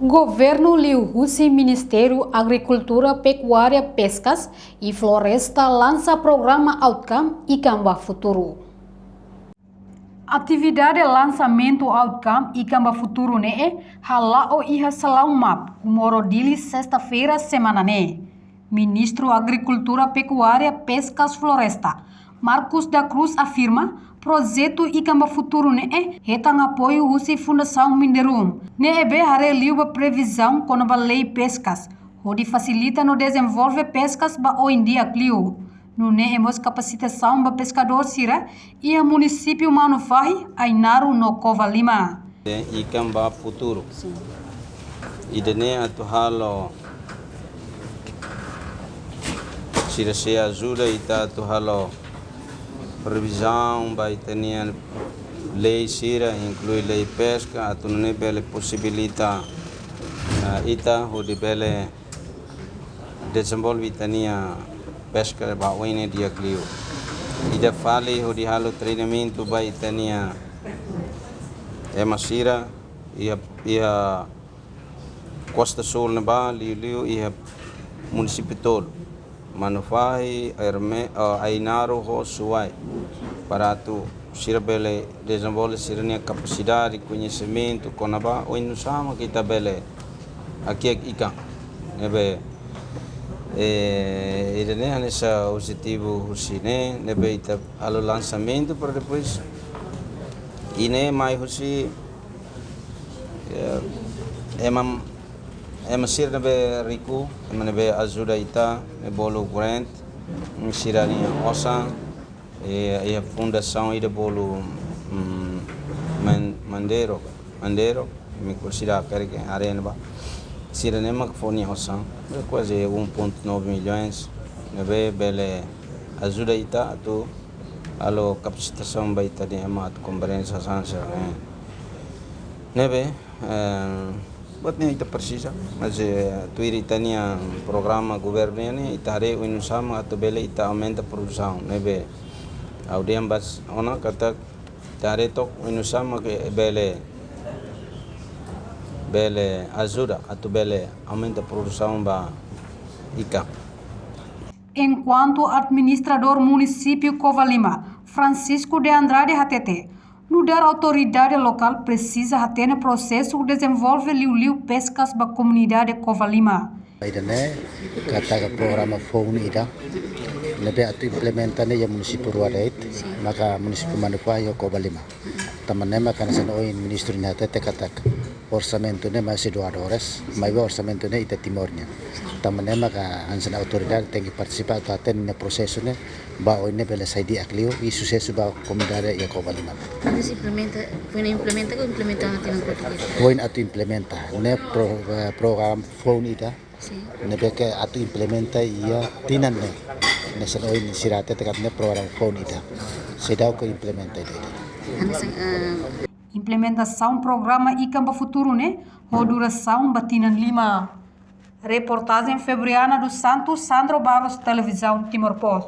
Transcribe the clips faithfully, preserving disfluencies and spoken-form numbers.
Governu liuhusi Ministériu Agrikultura, Pekuária, Peskas i Floresta lansa programa Outcome Ikan ba Futuru. Atividade lansamentu Outcome Ikan ba Futuru ne'e hala'o iha Salaun MAP, Comoro, Dili, sesta-feira semana ne'e. Ministru Agrikultura, Pekuária, Peskas, Floresta, Marcos da Cruz afirma, projetu Ikan ba Futuru ne'e hetan apoiu husi Fundasaun Minderum, ne'ebé haree liu ba previzaun kona-ba lei peskas, hodi fasilita no dezenvolve peskas ba oin di'ak liu. Nune'e mós kapasitasaun ba peskadór sira iha munisípiu Manufahi, Ainaro no Covalima. Ikan ba Futuru. Ida-ne'e atu halo, sira sei ajuda ita atu halo revizaun ba ita-nia lei sira, inklui lei peska, atu nune'e bele posibilita, ah, ita hodi bele dezenvolve ita-nia peska ba oin ne'e di'ak liu. Ida fali hodi halo treinamentu ba ita-nia ema sira iha, iha Kosta Súl ne'ebá, liuliu iha munisípiu tolu, Manufahi, Erme-, eh, Ainaro ho Suai, para atu sira bele dezenvolve sira-nia kapasidade, koñesimentu kona-ba oinsá mak ita bele hakiak ikan. Ne'ebé, eh, ida-ne'e hanesan objetivu husi ne'e, ne'ebé ita halo lansamentu para depois ida-ne'e mai husi, eh, ema, ema sira ne'ebé riku, ema ne'ebé ajuda ita, ne'e bolu grant, sira-nia osan, eh, iha fundasaun ida bolu, mm, Man-, Mandeiro, Mandeiro, imi konsidera karik haree ne'ebá. Sira-ne'e mak fó nia osan, kuaze um ponto nove milhões, ne'ebé bele ajuda ita atu halo kapasitasaun ba ita-nia ema atu komprende sasán sira-ne'e. Ne'ebé, eh, buat ne'e ita presiza, mas, eh, tuir ita-nia programa governu nian ne'e, ita haree oinsá mak atu bele ita aumenta produsaun, ne'ebé ha'u dehan ba ona katak ita haree took oinsá mak bele, bele ajuda atu bele aumenta produsaun ba ikan. Enkuantu administradór munisípiu Covalima, Francisco de Andrade hatete, nu'udar autoridade lokál presiza hatene prosesu dezenvolve liuliu peskas ba komunidade Covalima. Ida-ne'e katak programa foun ida ne'ebé atu implementa ne'e iha munisípiu rua de'it, maka munisípiu Manufahi ho Covalima. Tanba ne'e maka hanesan ohin ministru nia hatete katak orsamentu ne'e mai husi doadores, maibé orsamentu ne'e ita Timor nian. Tanba ne'e maka hanesan autoridade tenke partisipa atu hatene prosesu ne'e ba oin ne'e bele sai di'ak liu i susesu ba komunidade iha Covalima. Atu implementa, foin implementa ka implementa ona tinan kotuk ida? Foin atu implementa. Ne'e pro-, eh, programa foun ida. Sin. Ne'ebé ke atu implementa iha tinan ne'e. Hanesan ohin sira hatete katak ne'e programa foun ida. Seidauk implementa ida. Hanesan, eh, implementasaun programa Ikan ba Futuru ne'e ho durasaun ba tinan lima. Reportajen Febriana dos Santos, Sandro Barros, Televizaun Timor Post.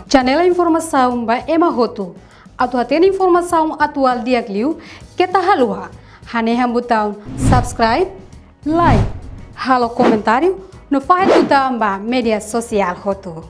Janela informasaun ba ema hotu. Atu hatene informasaun atuál di'ak liu, keta haluha hanehan butaun subscribe, like, halo komentáriu, no fahe tutan ba média sosiál hotu.